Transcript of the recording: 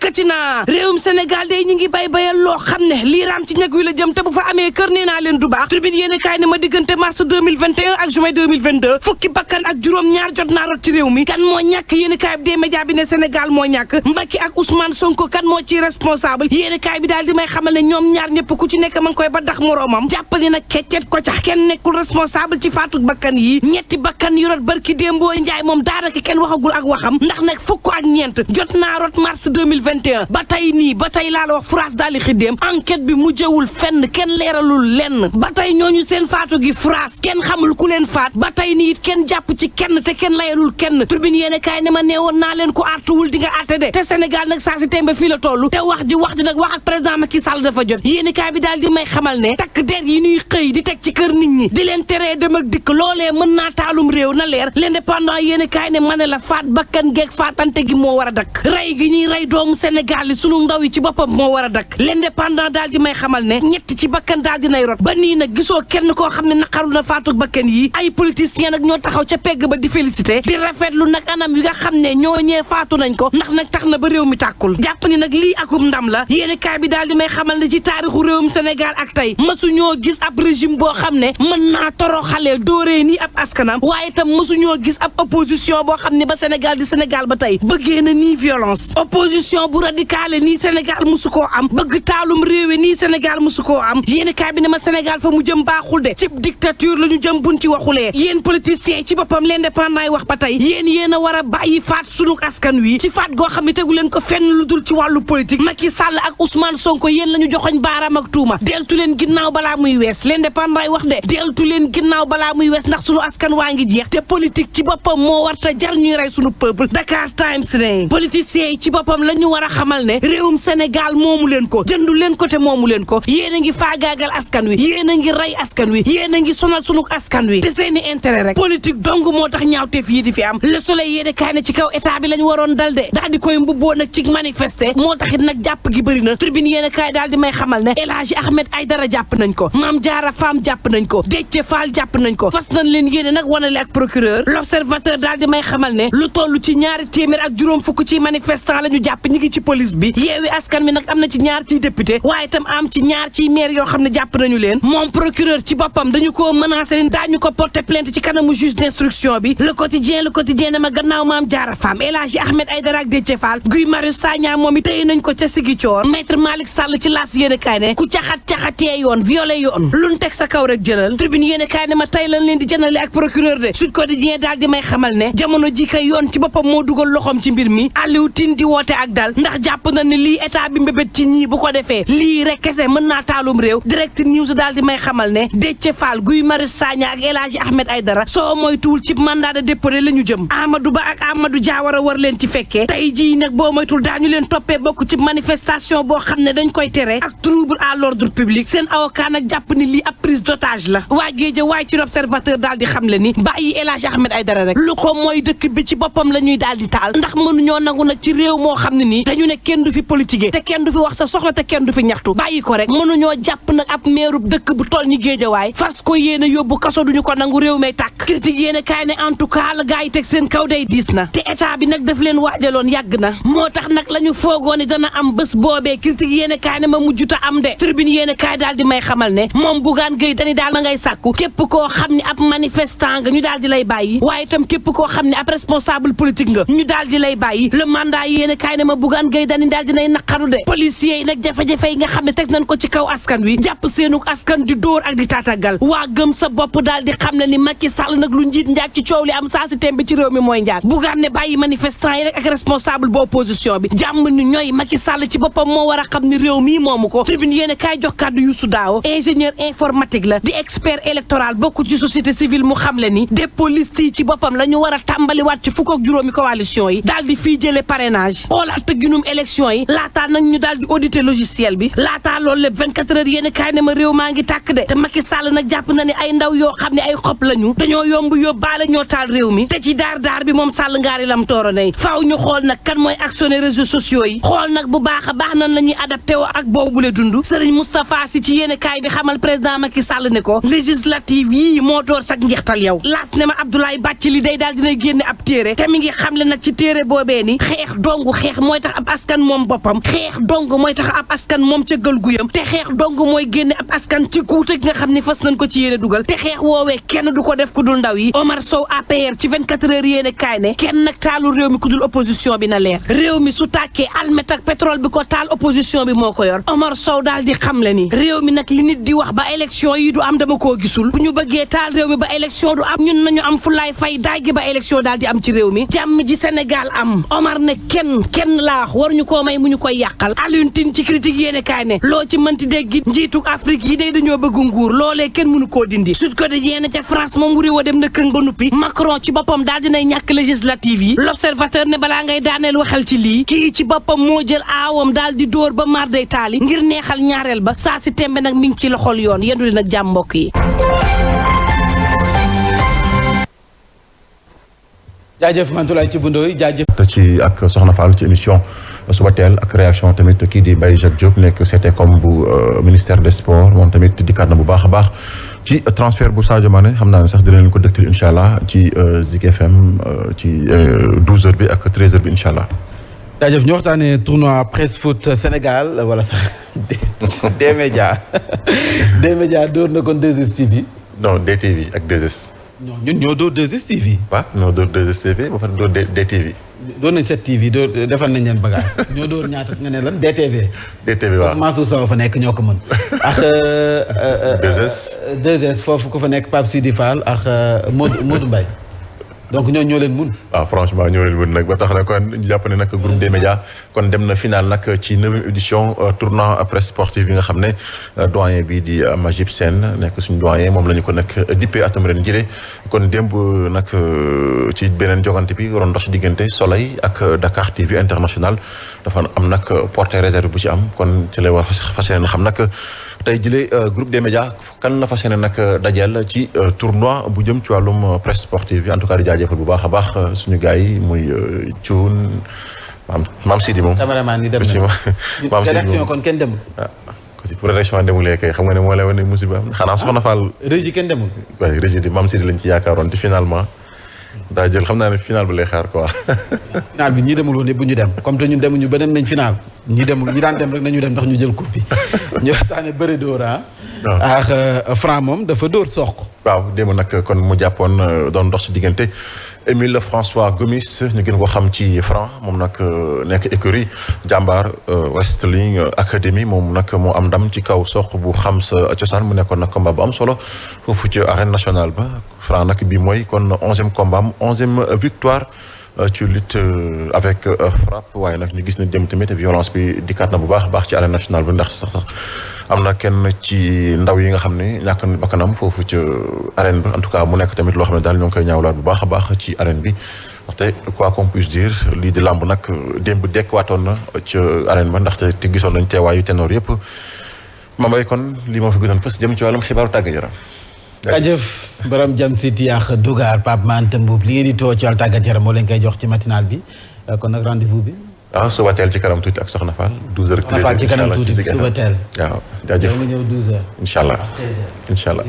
dikkati na réewum Sénégal day ñi ngi bayal loo xam ne lii raam ci ñag wi la jëm te bu fa amee kër nee naa leen du baax. Tribune yéene kaay ne ma diggante mars 2021 ak juin 2022 fukki bakkan ak juróom ñaar jot naa rot ci réew mi. Kan moo ñàkk yéene kaay bi des médias bi ne Sénégal moo ñàkk. Macky ak Ousmane Sonko kan moo ci responsable yéene kaay bi daal di may xamal ne ñoom ñaar ñëpp ku ci nekk ma ngi koy ba dax moroomam jàppali nag keccet ko cax kenn nekkul responsable ci faatu bakkan yi. ñetti bakkan yu rot barki démboo njaay moom daanaka kenn waxagul ak waxam ndax nag fukk ak ñeent jot naa rot mars 2021 ba tey laa la wax France daal di xiddeem enquête bi mujjewul fenn kenn leeralul lenn ba tey ñooñu seen faatu gi France kenn xamul ku leen faat ba tey nii it kenn jàpp ci kenn te kenn layalul kenn. Tribune yéene kaay ne ma neewoon naa leen ko artuwul di nga àtte de te Sénégal nag saa si tembe fii la toll te wax ji nag wax ak président Macky Sall dafa jot yéene kaay bi daal di may xamal ne takk der yi ñuy xëy di teg ci kër nit ñi di leen teree dem ak dikk loolee mën naa taalum réew na leer. L'Indépendant yéene kaay ne ma ne la faat bakkan geeg faatante gi moo war a dakk rey gi ñuy rey doomu Sénégal yi sunu ndaw yi ci boppam moo war a dakk. L'Indépendant daal di may xamal ne ñett ci bakkan daal di nay rot ba nii nag gisoo kenn koo xam ne naqaru na faatu bakkan yi ay politiciens nag ñoo taxaw ca pegg ba di félicité di rafetlu nag anam yi nga xam ne ñooñee faatu nañ ko ndax nag tax na ba réew mi tàkkul jàpp ni nag lii akum ndam la yéene kaay bi daal di may xamal ne ci taarixu réewum Sénégal ak tey mësuñoo gis ab régime boo xam ne mën naa toroxalee dooree nii ab askanam waaye itam mësuñoo gis ab opposition boo xam ne ba Sénégal di Sénégal ba tey bëggee na nii violence opposition bu radicale nii Sénégal musu koo am bëgg taalum réewe nii Sénégal musu koo am yéen kaay bi ne ma Sénégal fa mu jëm baaxul de cib dictature la ñu jëm buñ ci waxulee yéen politiciens ci boppam L'Indépendant yi wax ba tey yéen a war a bàyyi faat sunu askan wi ci faat goo xam ne tegu leen ko fenn lu dul ci wàllu politique Macky Sall ak Ousmane Sonko yéen la ñu joxoñ baaraam ak tuuma deltu leen ginnaaw balaa muy wees L'Indépendant yi wax de deltu leen ginnaaw balaa muy wees ndax sunu askan waa ngi jeex te politique ci boppam moo warta jar ñuy rey sunu peuple Dakar Times ne politiciens yi ci boppam la ñu war a xamal ne réewum Sénégal moomu leen ko jëndu leen ko te moomu leen ko yéen a ngi faagaagal askan wi yéen a ngi rey askan wi yéen a ngi sonal sunu askan wi te seeni intérêt rek politique dong moo tax ñaawteef yi di fi am Le Soleil yéene kaay ne ci kaw état bi la ñu waroon dal de daal di koy mbubboo nag ci manifester moo taxit nag jàpp gi bëri na Tribune yéene kaay daal di may xamal ne El Hadji Ahmed Aïdara jàpp nañ ko Mame Diarra Fam jàpp nañ ko Déthié Fall jàpp nañ ko fas nañ leen yéene nag wanale ak procureur L'Observateur daal di may xamal ne lu toll ci ñaari téeméer ak juróom fukk ci manifestant la ñu jàpp ñi ngi ci police bi Yewwi Askan Wi nag am na ci ñaar ciy député waaye itam am ci ñaar ciy maire yoo xam ne jàpp nañu leen moom procureur ci boppam dañu ko menacé ni daañu ko porter plainte ci kanamu juge d'instruction bi Le Quotidien ne ma gannaaw Mame Diarra Fam El Hadji Ahmed Aïdara ak Déthié Fall Guy Marius Sagna moom it tey nañ ko ca Ziguinchor Maître Malick Sall ci L'As yéene kaay ne ku caxatee yoon violé yoon luñ teg sa kaw rek jëlal Tribune yéene kaay ne ma tey lañ leen di jënale ak procureur de Sud Quotidien daal di may xamal ne jamono ji kay yoon ci boppam moo dugal loxoom ci mbir mi Aliou Tine di woote ak dal ndax jàpp na ne lii état bi mbébét ci ñii bu ko defee lii rek kese mën naa taalum réew Direct News daal di may xamal ne Déthié Fall Guy Marius Sagna ak El Hadji Ahmed Aïdara soo moytuwul ci mandat de dépôt la ñu jëm Amadou Ba ak Amadou Diawara war leen ci fekkee tey jii nag boo moytul daañu leen toppee bokk ci manifestation boo xam ne dañ koy tere ak trouble à l'ordre public seen avocat nag jàpp ni lii ab prise d'otage la waa géeja waaye ci L'Observateur daal di xam le ni bàyyi El Hadji Ahmed Aïdara rek lu ko mooy dëkk bi ci boppam la ñuy daal di taal ndax mënuñoo nangu nag ci réew moo xam ne nii dañu ne kenn du fi politique te kenn du fi wax sa soxla te kenn du fi ñaxtu bàyyi ko rek mënuñoo jàpp nag ab meerub dëkk bu toll ñi géejawaay fas ko yéene yóbbu kaso duñu ko nangu réew may tàkk critique yéene kaay ne en tout cas la gars yi teg seen kaw day diis na te état bi nag daf leen waajaloon yàgg na moo tax nag la ñu foogoon ni dana am bés boobee critique yéene kaay ne ma mujjuta am de Tribune yéene kaay daal di may xamal ne moom Bougane Gueye Dany daal ma ngay sàkku képp koo xam ne ab manifestant nga ñu daal di lay bàyyi waaye itam képp koo xam ne ab responsable politique nga ñu daal di lay bàyyi le mandat yéene kaay ne ma Bougane Gueye Dany daal dinay naqaru de policiers yi nag jafe-jafe yi nga xam ne teg nañ ko ci kaw askan wi jàpp seenuk askan di dóor ak di taatagal waa gëm sa bopp daal di xam ne ni Macky Sall nag lu njiit njaag ci coow li am saa si tembe ci réew mi mooy njaag Bougane ne bàyyi manifestant yi rek ak responsable bu opposition bi jàmm ni ñooy Macky Sall ci boppam moo war a xam ni réew mii moomu ko Tribune yéene kaay jox kàddu Youssou Dao ingénieur informatique la di expert électoral bokku ci société civile mu xam le ni dépôt liste yi ci boppam la ñu war a tàmbaliwaat ci fukk ak juróomi coalition yi daal di fii jële parrainage xoolaat tëgginum élection yi laataa nag ñu daal di auditer logiciel bi laataa loolu lépp 24 heures yéene kaay ne ma réew maa ngi tàkk de te Macky Sall nag jàpp na ne ay ndaw yoo xam ne ay xob lañu dañoo yomb yóbbaale ñoo taal réew mi te ci daar bi moom Sall ngaari lam tooro nay faaw ñu xool nag kan mooy actionner réseaux sociaux yi xool nag bu baax a baax nan la ñuy adapté woo ak boobu bu le dund Serigne Moustapha Sy ci yéene kaay bi xamal président Macky Sall ne ko législative yii moo door sax njeextal yow laas ne ma Abdoulaye Bathily day daal dinay génne ab téere te mi ngi xamle nag ci téere boobee ni xeex dongu xeex mooy tax ab askan moom boppam xeex dong mooy tax ab askan moom ca gël guyam te xeex dong mooy génne ab askan ci kuute gi nga xam ne fas nañ ko ci yéene dugal te xeex woowee kenn du ko def ku dul ndaw yi Omar Sow APR ci 24 heures yéene kaay ne kenn nag taalu réew mi ku dul opposition bi na leer réew mi su tàkkee almet ak pétrole bi ko taal opposition bi moo ko yor Omar Sow daal di xam le ni réew mi nag li nit di wax ba élection yi du am dama koo gisul bu ñu bëggee taal réew mi ba élection du am ñun nañu am fulaay fay daay gi ba élection daal di am ci réew mi jàmm ji Sénégal am Omar ne kenn laa wax waruñu koo may mu ñu koy yàqal Alioune Tine ci critique yéene kaay ne loo ci mënti dégg njiitu Afrique yi day dañoo bëgg nguur loolee kenn mënu koo dindi Sud Quotidien ca France moom wuri wa dem na këng ba nuppi Macron ci boppam daal dinay ñàkk législative yi L'Observateur ne balaa ngay daaneel waxal ci lii kii ci boppam moo jël aawam daal di dóor ba mar day taali ngir neexal ñaareel ba saa si tembe nag mi ngi ci loxol yoon yendu li nag jàmm mbokk yi jaajëf Mantoulaye ci bundooy jaajëf ci ak Soxna Fall ci émission suba teel ak réaction tamit kii di Mbaye Jacques Diop nekk CTCOM bu ministère des sports moom tamit dikkaat na bu baax a baax ci transfert bu Sadio Mané xam naa ne sax dina leen ko dëgtal incha allah ci Zik FM ci 12h bi ak 13h bi incha allah. jaajëf ñu waxtaanee tournoi presse foot Sénégal wala sax D-Média D-Média door na kon 2STV. non DTV ak 2S. ñun ñoo door 2STV. waaw ñoo door 2STV ba pare door DTV. door nañ 7TV door defal nañ leen bagage ñoo door ñaata nga ne lan DTV. DTV waaw Mansour Sow fa nekk ñoo ko mën. ak 2S foofu ku fa nekk Pape Sidi Fall ak Modou Mbaye donc ñooñu ñoo leen mun. waaw franchement ñoo leen mun nag ba tax na kon jàpp ne nag groupe des médias kon dem na final nag ci 9e édition tournoi presse sportive bi nga xam ne doyen bi di Majib Sène nekk suñu doyen moom la ñu ko nag dippee atum ren jëlee kon démb nag ci beneen jogante bi waroon dox ci diggante Soleil ak Dakar TV international dafa am nag portée réserve bu ci am kon ci lay war fas yéene xam nag tey jëlee groupe des médias kan la fas yéene nag dajeel ci tournoi bu jëm ci wàllum presse sportive bi en tout cas di jaajëfal bu baax a baax suñu gars yi muy Thioune maam Sidi moom. cameraman ni dem na maam Sidi rédaction kon kenn demul. ah pour rédaction demulee kay xam nga ne moo lay wane musiba xanaa Soxna Fall. régie kenn demul. waaye régie di maam Sidi lañ ci yaakaaroon te finalement daa jël xam naa ne final bi lay xaar quoi. final bi ñii demul woon bu ñu dem comme te ñun demuñu ba dem nañ final ñi demul ñi daan dem rek nañu dem ndax ñu jël coupe bi ñu waxtaane bëri dóor ak Franc moom dafa dóor soq. waaw démb nag kon mu jàppoon doon dox ci diggante Émile François Gomis ñu gën ko xam ci Franc moom nag nekk écurie Jàmbaar Wrestling Academy moom nag moo am ndam ci kaw soq bu xam sa cosaan mu nekkoon nag combat bu am solo foofu ci arène nationale ba Franc nag bi mooy kon 11e combat am 11e victoire ci lutte avec frappe waaye nag ñu gis ne dem tamit violence bi dikkaat na bu baax baax ci arène nationale bi ndax sax am na kenn ci ndaw yi nga xam ne ñàkk na bakkanam foofu ci arène bi en tout cas mu nekk tamit loo xam ne daal ñoo ngi koy ñaawlaat bu baax a baax ci arène bi ndaxte quoi qu'on puisse dire lii di làmb nag démb dekkuwaatoon na ci arène ba ndaxte te gisoon nañ teewaayu ténor yëpp ma may kon lii moo fi gënoon fës jëm ci wàllum xibaaru tàggat yaram. jaajëf borom jam si tiyaax Dugar Pape Mante Mbuub li ngeen di too ci wàllu tàggat yaram moo leen koy jox ci matinal bi kon nag rendez-vous bi. waaw suba teel ci kanam tuuti ak Soxna Fall 12h. 13h ci kanam tuuti suba teel. waaw jaajëf nga ñëw 12h. incha allah incha allah.